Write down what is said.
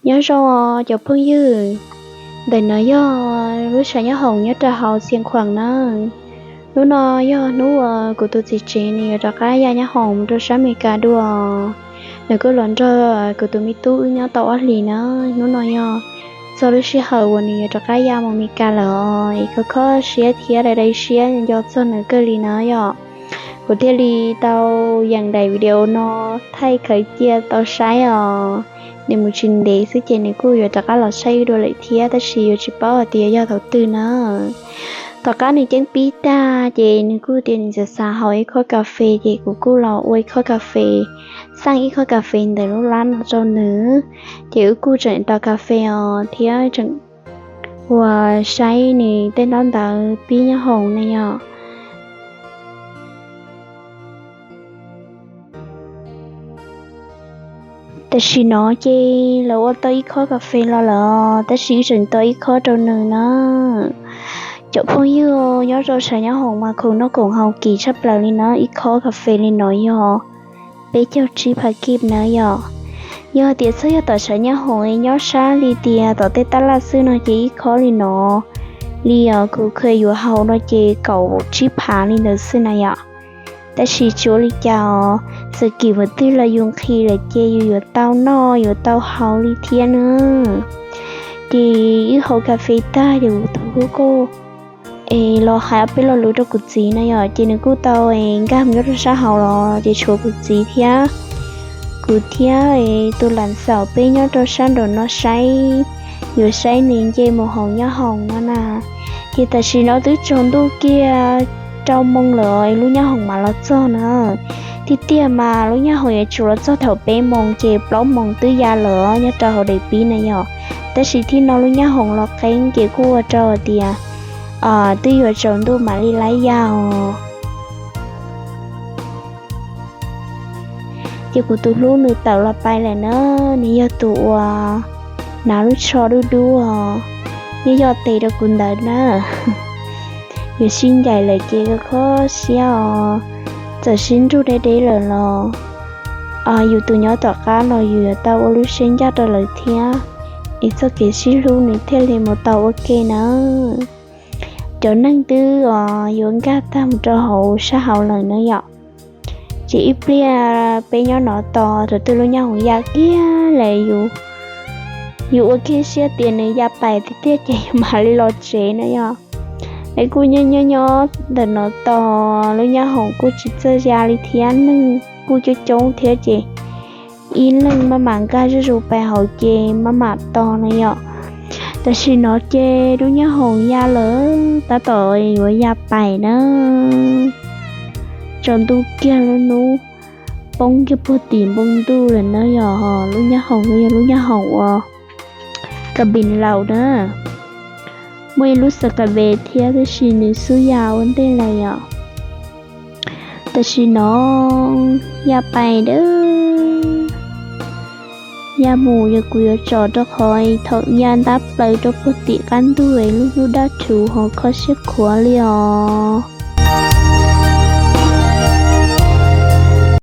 Nyob zoo cov phooj ywg, ntawm no yog lub tshav nyob hoom nyob rau hauv Xiav Khuam na. Hnub no yog hnub uas kuv tus txiv tsev nws yuav rov qab ya nyob hoom rau sab Amelikas dua. Nws kuj los nrog kuv tus me tub wb nyob tau ob hlis na. Hnub no yog txog lub sij hawm uas nws yuav rov qab ya mus Amelikas lawm os. Es kho kho siab thiab daim daim siab nco txog nws kawg li na yom. Kuv thiaj li tau yeem daim video no thaij khaws cia tau saib os. Nws mus tsis ntev xwb ces nws kuj yuav rov qab los saib wb dua lawm thiab, tab sis yuav tsis paub hais tias yog thaum twg na. Tom qab nws ceeb pib tag ces nws kuj tias nws xav xav haus ib khob kas fes ces kuv kuj los ua ib khob kas fes, xaj ib khob kas fes ntawm lub lab no rau nws. Ces wb kuj tseem tau kas fes os thiab tseem ua saib nws tej ntaub ntawv pib nyob hoom na yom. Tam sim no ces lawv ua tau ib khob kas fes los lawm, tab sis wb tseem tau ib khob rau nws na. Cov phooj ywg nyob rau tshav nyob hoom mas khoom noj khoom haus kim tshaj plaws li na, ib khob kas fes li no yog peb caug tsib phav kib na yom. Yog tias txhob yog tom tshav nyob hoom nyob sab li tias tom tej tab laj xwb no ces ib khob li no li os, kuv kheev yuav haus no ces kaum tsib phav li ntawd xwb na yom. Tab sis tsis ua li cas os, txawm kim mus twg los yus nqhis lawm ces yus yuav tau noj yuav tau haus li thiab na. Ces wb haus kas fes tag ces kuv tus hlub kuj es los hais ob peb lo lus rau kuv txiv na yom, ces nws kuj tau es nkag mus nyob rau sab hauv los ces tshuav kuv txiv thiab kuv thiab tus lam xaum peb nyob rau sab nraum no saib, yuav saib nws nce mus hauv nyob hoom no na. Ces tam sim no twb tsaus ntuj kiag rau moos lawm es lub nyob hoom mam los txog na. Tiag tiag mas lub nyob hoom yuav tsum los txog thaum peb moos ces plaub moos twb ya lawm nyob rau hauv daim pib na yom. Tab sis thib no lub nyob hoom los qeeb ces kuj ua rau hais tias twb yuav tsaus ntuj mam li laib ya os. Ces kuv tus hlub nws tawm los pais lawm na, nws yog tus uas hnav lub tsho dub dub os, yog yoj tes rau kuv ntawd na. Yuav sib ncaim lawm ces kho kho siab os, txawm sib nrug deb deb lawm los yus tus nyob tom qab no yus yuav tau ua lub siab ncaj rau lawv thiab, es txoj kev sib hlub nws thiaj li mus tau ua ke na. Cov neeg twb os yuav nkag tag mus rau hauv sab hauv lawm na yom. Ces ib pliag peb nyob no tos thaum twg lub nyob hoom ya kiag lawm, yus ua kiag siab tias nws ya pais tiag tiag ces yus mam li los tsev na yom. Es kuj nyob nyob nyob ntawm no tos lub nyob hoom kuj tsis txawj ya li thiab, neeg kuj coob coob thiab ces ib leeg maj mam nkag zuj zus pais hauv ces maj mam tos na yom. Tam sim no ces lub nyob hoom ya lawm, tab tom yuav ya pais na. Tsaus ntuj kiag lub hnub poob kiag puag tim npoo ntuj lawm na yom. Lub nyob hoom no yog lub nyob hoom uas Kas Pis Laus na, muaj ib lub Xas Kas Pes thiab tab sis nws xub ya ua ntej lawm yom. Tam sim no ya pais dawb, ya mus yog kuv yuav tsom rau qhov thaum ya ntab plaws rau puag tim qab ntug es lub hnub daj rhuv ho kho siab khuav li os.